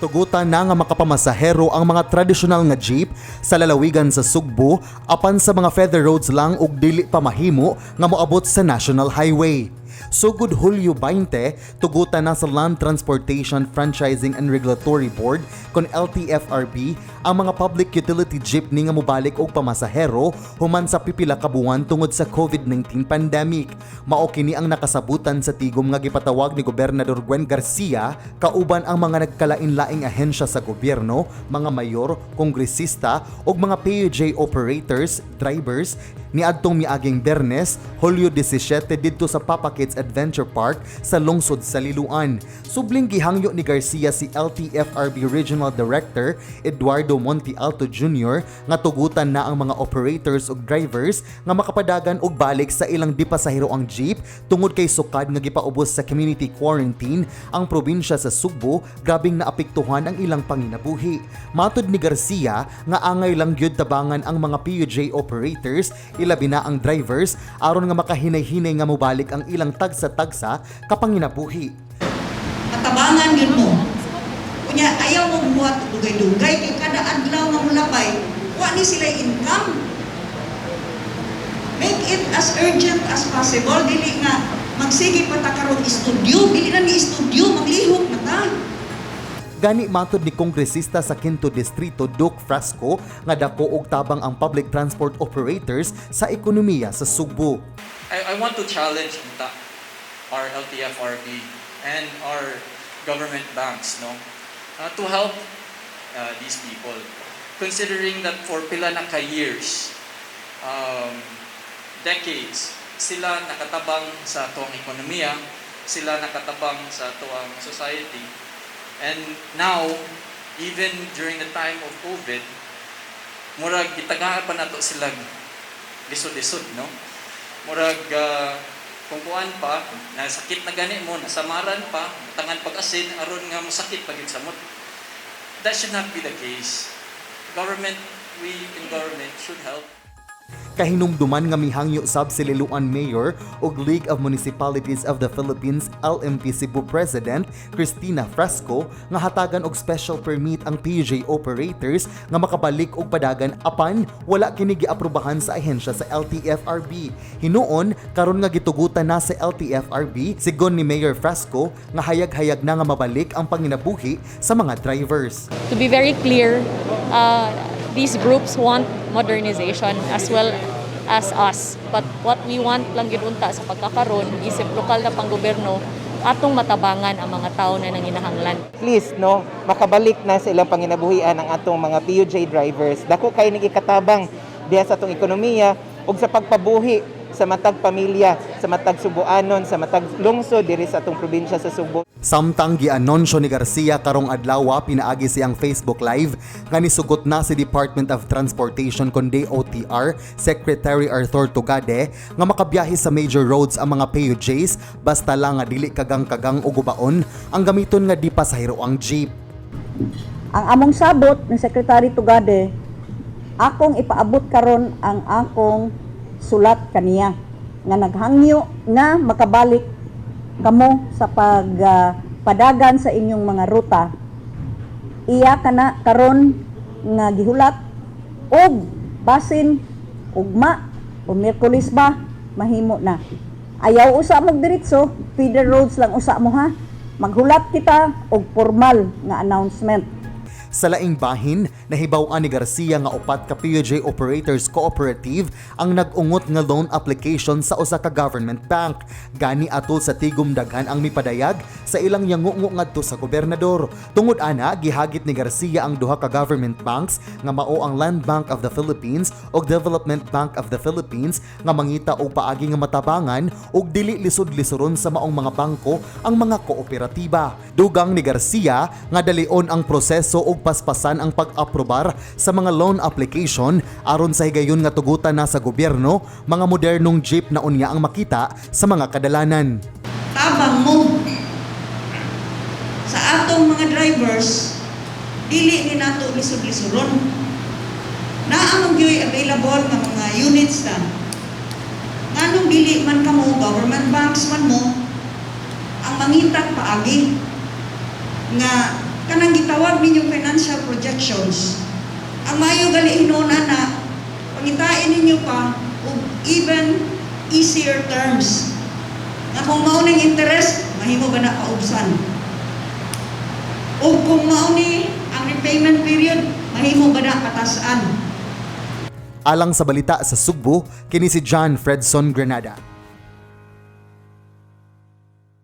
Tugutan na nga makapamasahero ang mga tradisyonal nga jeep sa lalawigan sa Sugbo, apan sa mga feeder roads lang ug dili pa mahimo nga moabot sa national highway. Sugod Hulyo 20, tugutan na sa Land Transportation Franchising and Regulatory Board kon LTFRB ang mga public utility jeepney nga mobalik og pamasahero human sa pipila ka buwan tungod sa COVID-19 pandemic. Mao kini ang nakasabutan sa tigom nga gipatawag ni Gobernador Gwen Garcia kauban ang mga nagkalain-laing ahensya sa gobyerno, mga mayor, kongresista ug mga PUJ operators, drivers niadtong miaging Bernes, Hulyo 17, didto sa Papa Kids Adventure Park sa lungsod sa Liloan. Subling gihangyo ni Garcia si LTFRB Regional Director Eduardo Monte Alto Jr. nga tugutan na ang mga operators ug drivers nga makapadagan og balik sa ilang dipasaheroang jeep tungod kay sukad nga gipaubos sa community quarantine ang probinsya sa Sugbo, grabing naapektuhan ang ilang panginabuhi. Matod ni Garcia nga angay lang gyud tabangan ang mga PUJ operators, ilabi na ang drivers, aron nga makahinay-hinay nga mobalik ang ilang tagsa-tagsa kapanginabuhi. Matabangan yun mo. Kunya, ayaw mo buhat og dugay-dugay kay kada adlaw nga mulabay, wa ni sila income. Make it as urgent as possible, dili nga magsige pa ta karon studio, dili na ni studio, maglihok na ta. Gani matod ni kongresista sa Quinto Distrito Duke Frasco nga dako og tabang ang public transport operators sa ekonomiya sa Sugbo. I want to challenge unta our LTFRB and our government banks, no, to help these people. Considering that for pila na ka years, decades, sila nakatabang sa atuang ekonomiya, sila nakatabang sa atuang society. And now, even during the time of COVID, murag gitagaan pa nato sila lisod-lisod, no? Murag kung kuan pa, nasakit na gani mo, nasamaran pa, tangan pag-asin aron nga mosakit pag samot. That should not be the case. Government, we in government should help. Kahinumduman nga mihangyo sab si Liloan Mayor ug League of Municipalities of the Philippines LMP Cebu President Cristina Frasco nga hatagan og special permit ang PUJ operators nga makabalik og padagan, apan wala kini giaprobahan sa ahensya sa LTFRB. Hinuon karon nga gitugutan na sa LTFRB, sigon ni Mayor Frasco nga hayag-hayag na nga mabalik ang panginabuhi sa mga drivers. To be very clear, these groups want modernization as well as us. But what we want lang gyud unta sa pagkakaron, isip lokal na panggobyerno, atong matabangan ang mga tao na nanginahanglan. Please, no, makabalik na sa ilang panginabuhian ang atong mga PUJ drivers. Dako kay ning ikatabang diha sa atong ekonomiya ug sa pagpabuhi sa matag pamilya, sa matag Subuanon, sa matag lungsod diri sa atong probinsya sa Sugbo. Samtang gianunsyo ni Garcia karong adlaw pinaagi siyang Facebook Live nga nisugot na si Department of Transportation kon DOTR Secretary Arthur Tugade nga makabiyahe sa major roads ang mga PUJs basta lang nga dili kagang-kagang o gubaon ang gamiton nga dipasaheroang jeep. Ang among sabot ni Secretary Tugade, akong ipaabot karon ang akong sulat kaniya nga naghangyo nga makabalik kamo sa pagpadagan sa inyong mga ruta. Iya kana karon nga gihulat og basin ugma o Miyerkules ba mahimo na. Ayaw usa mo diretso, feeder roads lang usa mo ha. Maghulat kita og formal nga announcement. Sa laing bahin, nahibaw-an ni Garcia nga upat ka PUJ Operators Cooperative ang nag-ungot nga loan application sa usa ka government bank. Gani atol sa tigom, daghan ang mipadayag sa ilang yangungo ngadto sa gobernador. Tungod ana, gihagit ni Garcia ang duha ka government banks nga mao ang Land Bank of the Philippines ug Development Bank of the Philippines nga mangita og paagi nga matabangan ug dili lisod-lisoron sa maong mga bangko ang mga kooperatiba. Dugang ni Garcia nga dalion ang proseso ug paspasan ang pag-aprobar sa mga loan application aron sa higayon nga tugutan na sa gobyerno, mga modernong jeep na unya ang makita sa mga kadalanan. Tabang mo sa atong mga drivers, dili ni nato lisod-lisoron. Naa man gyuy available nga mga units na. Nganong dili man kamo, government banks man mo, ang mangitag paagi nga Kanang gitawag ninyong financial projections, ang maayo gali hinuon ana, pangitain ninyo pa og even easier terms. Nga kung mao ning interest, mahimo ba na paubsan? O kung mao ni ang repayment period, mahimo ba na patasan? Alang sa Balita sa Sugbo, kini si John Fredson Granada.